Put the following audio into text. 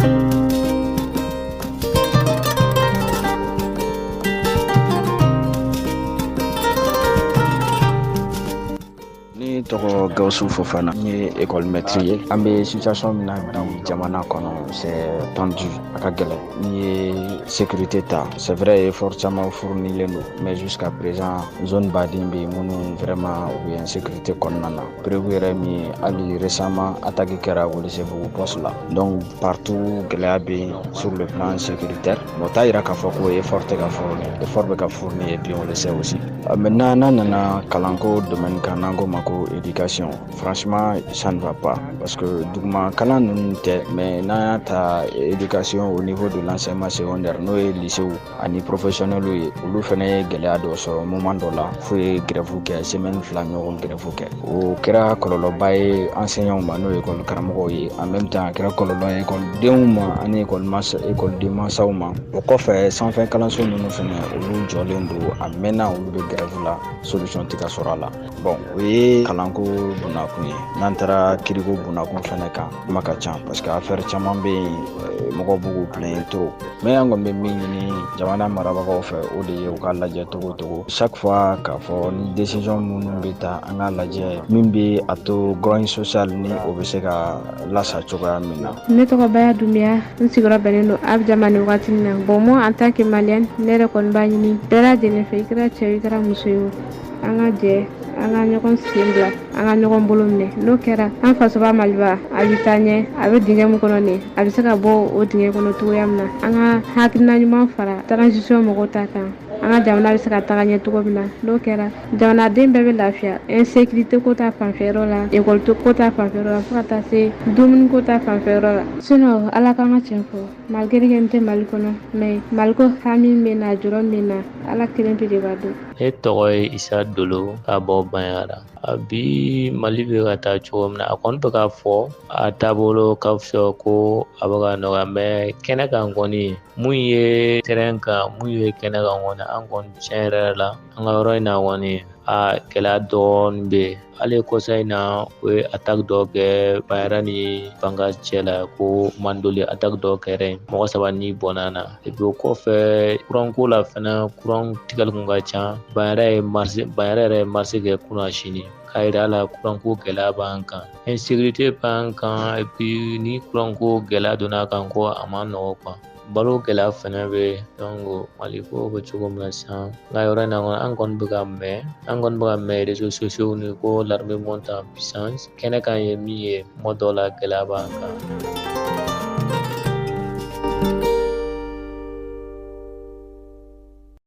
Ne tɔgɔ Gawusu Fofana, n ye école maître ye. An bɛ situation min na bi jamana kɔnɔ, c'est tendu, a ka gɛlɛn. N'i ye sécurité ta, c'est vrai, effort caman fournilen don, mais jusqu'à présent zone baden bɛ yen minnu vraiment u bɛ insécurité kɔnɔna na. Preuve yɛrɛ min ye, hali récemment attaque kɛra Welesebugu poste la. Donc partout gɛlɛya bɛ yen sur le plan sécuritaire. Bon, o t'a yira k'a fɔ ko effort tɛ ka fourni, effort bɛ ka fourni et puis on le sait aussi. Maintenant, n'an nana kalanko domaine kan, n'an ko ma ko éducation, franchement ça ne va pas, parce que duguma kalan ninnu tɛ, mais n'an y'a ta éducation au niveau de l'enseignement secondaire, n'o ye lycée ani professionnel ye, olu fɛnɛ ye gɛlɛya dɔ sɔrɔ moment dɔ la fo ye grève kɛ, semaine 2 ɲɔgɔn grève kɛ. O kɛra kɔlɔlɔba ye enseignants ma, n'o ye école karamɔgɔw ye. En même temps a kɛra kɔlɔlɔ ye école ma ani école école mansaw ma. O kɔfɛ, sanfɛ kalanso ninnu fɛnɛ, olu jɔlen don a mɛnna, olu bɛ grève la, solution tɛ ka sɔrɔ a la. Bon, o ye kalanko bunakun ye. N'an taara kiriko bunakun fɛnɛ kan, kuma ka ca, parce que affaire caman bɛ yen, mɔgɔw b'u k'u plaindre trop. Mais an kɔni bɛ min ɲini jamana marabagaw fɛ, o de ye u k'a lajɛ togo togo, chaque fois k'a fɔ ni décision minnu bɛ ta, an k'a lajɛ min bɛ a to grogne social ni o bɛ se ka lasa cogoya min na. Ne tɔgɔ Baya Dunbiya, n sigiyɔrɔ bɛnnen don Abidjan ma nin wagati in na. Bon, moi en tant que Malienne, ne yɛrɛ kɔni b'a ɲini bɛɛ lajɛlen fɛ, i kɛra cɛ ye, i kɛra muso ye o, an ka jɛ, an ka ɲɔgɔn sen bila, an ka ɲɔgɔn bolo minɛ. N'o kɛra, an fasoba Maliba a bɛ taa ɲɛ. A bɛ dingɛ min kɔnɔ nin, a bɛ se ka bɔ o dingɛ kɔnɔ cogoya min na. An ka hakilina ɲuman fara transition mɔgɔw ta kan, an ka jamana bɛ se ka taga ɲɛ cogo min na. N'o kɛra, jamanaden bɛɛ bɛ lafiya, insécurité ko ta fanfɛyɔrɔ la, école ko ta fanfɛyɔrɔ la, fo ka taa se dumuni ko ta fanfɛyɔrɔ la. Sinon, Ala k'an ka tiɲɛ fɔ, malgré que n tɛ Mali kɔnɔ, mais Maliko hami bɛ na, jɔrɔ min na, Ala kelen pe de b'a dɔn. Ne tɔgɔ ye Isa Dolo ka bɔ Banyara. A bi Mali bɛ ka taa cogo min na, a kɔni bɛ ka fɔ a taabolo ka fisa, ko a bɛ ka nɔgɔya, mais kɛnɛ kan kɔni, mun ye terrain kan, mun ye kɛnɛ kan kɔni, an kɔni tiɲɛ yɛrɛ la, an ka yɔrɔ in na kɔni, a gɛlɛya dɔɔnin bɛ yen. Hali kɔsa in na, u ye attaque dɔ kɛ Bayara ni Banga cɛ la, ko Mandoli, attaque dɔ kɛra yen, mɔgɔ 3 ni bɔnna na. Et puis o kɔfɛ, kuranko la fɛnɛ, kuran tigɛli kun ka ca. Bayara ye marche, Bayara yɛrɛ ye marche kɛ kunna sini k'a yira la kuranko gɛlɛya b'an kan, insécurité b'an kan. Et puis ni kuranko gɛlɛya donna kan, ko a ma nɔgɔ quoi, balo gɛlɛya fɛnɛ bɛ yen. Donc Mali ko bɛ cogo min na sisan, n ka yɔrɔ in na kɔni, an kɔni bɛ ka mɛn, an kɔni bɛ ka mɛn réseaux sociaux ni ko l'armée monte en puissance. Kɛnɛ kan ye min ye, kuma dɔw la gɛlɛya b'an kan.